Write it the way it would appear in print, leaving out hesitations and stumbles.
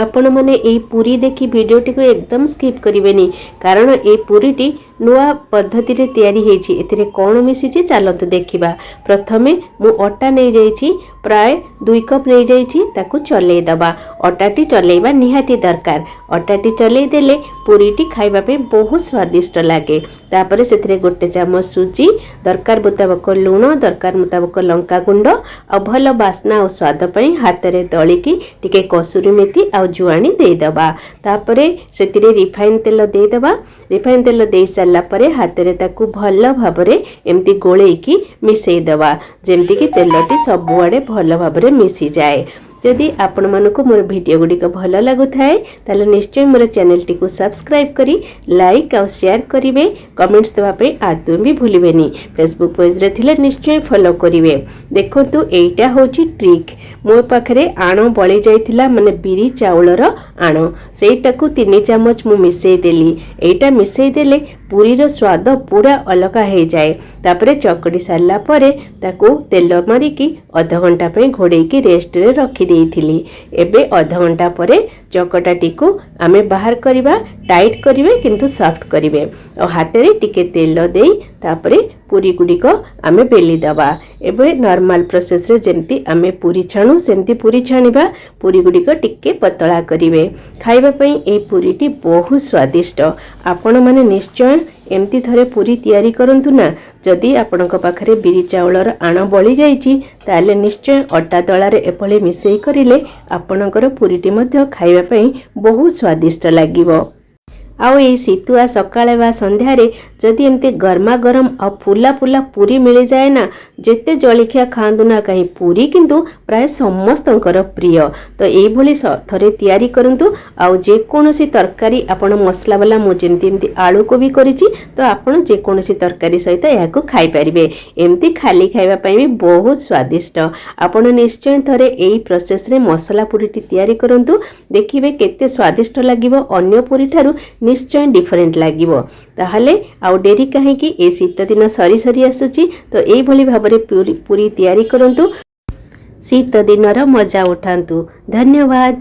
ଆପଣମାନେ ଏଇ ପୁରୀ ଦେଖି ଭିଡ଼ିଓଟିକୁ ଏକଦମ ସ୍କିପ୍ କରିବେନି, କାରଣ ଏଇ ପୁରୀଟି ନୂଆ ପଦ୍ଧତିରେ ତିଆରି ହେଇଛି। ଏଥିରେ କ'ଣ ମିଶିଛି, ଚାଲନ୍ତୁ ଦେଖିବା। ପ୍ରଥମେ ମୁଁ ଅଟା ନେଇଯାଇଛି, ପ୍ରାୟ 2 କପ୍ ନେଇଯାଇଛି। ତାକୁ ଚଲେଇ ଦେବା। ଅଟାଟି ଚଲେଇବା ନିହାତି ଦରକାର। ଅଟାଟି ଚଲେଇ ଦେଲେ ପୁରୀଟି ଖାଇବା ପାଇଁ ବହୁତ ସ୍ୱାଦିଷ୍ଟ ଲାଗେ। ତାପରେ ସେଥିରେ 1 ଚାମଚ ସୁଜି, ଦରକାର ମୁତାବକ ଲୁଣ, ଦରକାର ମୁତାବକ ଲଙ୍କା ଗୁଣ୍ଡ ଆଉ ଭଲ ବାସ୍ନା ଆଉ ସ୍ୱାଦ ପାଇଁ ହାତରେ ଦଳିକି ଟିକେ କସୁରୀ ମେଥି ଆଉ ଜୁଆଣି ଦେଇଦେବା। ତାପରେ ସେଥିରେ ରିଫାଇନ୍ ତେଲ ଦେଇଦେବା। ରିଫାଇନ୍ ତେଲ ଦେଇ ସାରିଲା ପରେ ହାତରେ ତାକୁ ଭଲ ଭାବରେ ଏମିତି ଗୋଳେଇକି ମିଶେଇ ଦେବା, ଯେମିତିକି ତେଲଟି ସବୁଆଡ଼େ ଭଲ ଭାବରେ ମିଶିଯାଏ। ଯଦି ଆପଣମାନଙ୍କୁ ମୋର ଭିଡ଼ିଓ ଗୁଡ଼ିକ ଭଲ ଲାଗୁଥାଏ, ତାହେଲେ ନିଶ୍ଚୟ ମୋର ଚ୍ୟାନେଲଟିକୁ ସବସ୍କ୍ରାଇବ୍ କରି ଲାଇକ୍ ଆଉ ସେୟାର କରିବେ। କମେଣ୍ଟସ୍ ଦେବା ପାଇଁ ଆଦୌ ବି ଭୁଲିବେନି। ଫେସବୁକ୍ ପେଜ୍ରେ ଥିଲେ ନିଶ୍ଚୟ ଫଲୋ କରିବେ। ଦେଖନ୍ତୁ, ଏଇଟା ହେଉଛି ଟ୍ରିକ୍। ମୋ ପାଖରେ ଆଣ ବଳି ଯାଇଥିଲା, ମାନେ ବିରି ଚାଉଳର ଆଣ। ସେଇଟାକୁ 3 ଚାମଚ ମୁଁ ମିଶେଇ ଦେଲି। ଏଇଟା ମିଶେଇ ଦେଲେ ପୁରୀର ସ୍ୱାଦ ପୁରା ଅଲଗା ହେଇଯାଏ। ତାପରେ ଚକଡ଼ି ସାରିଲା ପରେ ତାକୁ ତେଲ ମାରିକି ଅଧଘଣ୍ଟା ପାଇଁ ଘୋଡ଼େଇକି ରେଷ୍ଟରେ ରଖିଦେଇଥିଲି। ଏବେ ଅଧଘଣ୍ଟା ପରେ ଚକଟାଟିକୁ ଆମେ ବାହାର କରିବା। ଟାଇଟ୍ କରିବେ କିନ୍ତୁ ସଫ୍ଟ କରିବେ ଆଉ ହାତରେ ଟିକେ ତେଲ ଦେଇ ତାପରେ ପୁରୀ ଗୁଡ଼ିକ ଆମେ ବେଲି ଦେବା। ଏବେ ନର୍ମାଲ ପ୍ରୋସେସରେ ଯେମିତି ଆମେ ପୁରୀ ଛାଣୁ, ସେମିତି ପୁରୀ ଛାଣିବା। ପୁରୀ ଗୁଡ଼ିକ ଟିକେ ପତଳା କରିବେ। ଖାଇବା ପାଇଁ ଏଇ ପୁରୀଟି ବହୁତ ସ୍ୱାଦିଷ୍ଟ। ଆପଣମାନେ ନିଶ୍ଚୟ ଏମିତି ଥରେ ପୁରୀ ତିଆରି କରନ୍ତୁ ନା। ଯଦି ଆପଣଙ୍କ ପାଖରେ ବିରି ଚାଉଳର ଆଣ ବଳି ଯାଇଛି, ତାହେଲେ ନିଶ୍ଚୟ ଅଟା ଦଳାରେ ଏଭଳି ମିଶେଇ କରିଲେ ଆପଣଙ୍କର ପୁରୀଟି ମଧ୍ୟ ଖାଇବା ପାଇଁ ବହୁତ ସ୍ୱାଦିଷ୍ଟ ଲାଗିବ। ଆଉ ଏଇ ଶୀତୁଆ ସକାଳେ ବା ସନ୍ଧ୍ୟାରେ ଯଦି ଏମିତି ଗରମା ଗରମ ଆଉ ଫୁଲା ଫୁଲା ପୁରୀ ମିଳିଯାଏ ନା, ଯେତେ ଜଳଖିଆ ଖାଆନ୍ତୁ ନା କାହିଁ, ପୁରୀ କିନ୍ତୁ ପ୍ରାୟ ସମସ୍ତଙ୍କର ପ୍ରିୟ। ତ ଏଇଭଳି ଥରେ ତିଆରି କରନ୍ତୁ। ଆଉ ଯେକୌଣସି ତରକାରୀ ଆପଣ ମସଲା ବାଲା, ମୁଁ ଯେମିତି ଏମିତି ଆଳୁ କୋବି କରିଛି, ତ ଆପଣ ଯେକୌଣସି ତରକାରୀ ସହିତ ଏହାକୁ ଖାଇପାରିବେ। ଏମିତି ଖାଲି ଖାଇବା ପାଇଁ ବି ବହୁତ ସ୍ୱାଦିଷ୍ଟ। ଆପଣ ନିଶ୍ଚୟ ଥରେ ଏଇ ପ୍ରୋସେସରେ ମସଲା ପୁରୀଟି ତିଆରି କରନ୍ତୁ। ଦେଖିବେ କେତେ ସ୍ୱାଦିଷ୍ଟ ଲାଗିବ। ଅନ୍ୟ ପୁରୀ ଠାରୁ ନିଶ୍ଚୟ ଡିଫରେଣ୍ଟ ଲାଗିବ। ତାହେଲେ ଆଉ ଡେରି କାହିଁକି? ଏ ଶୀତ ଦିନ ସରି ସରି ଆସୁଛି, ତ ଏଇଭଳି ଭାବରେ ପୁରୀ ତିଆରି କରନ୍ତୁ, ଶୀତ ଦିନର ମଜା ଉଠାନ୍ତୁ। ଧନ୍ୟବାଦ।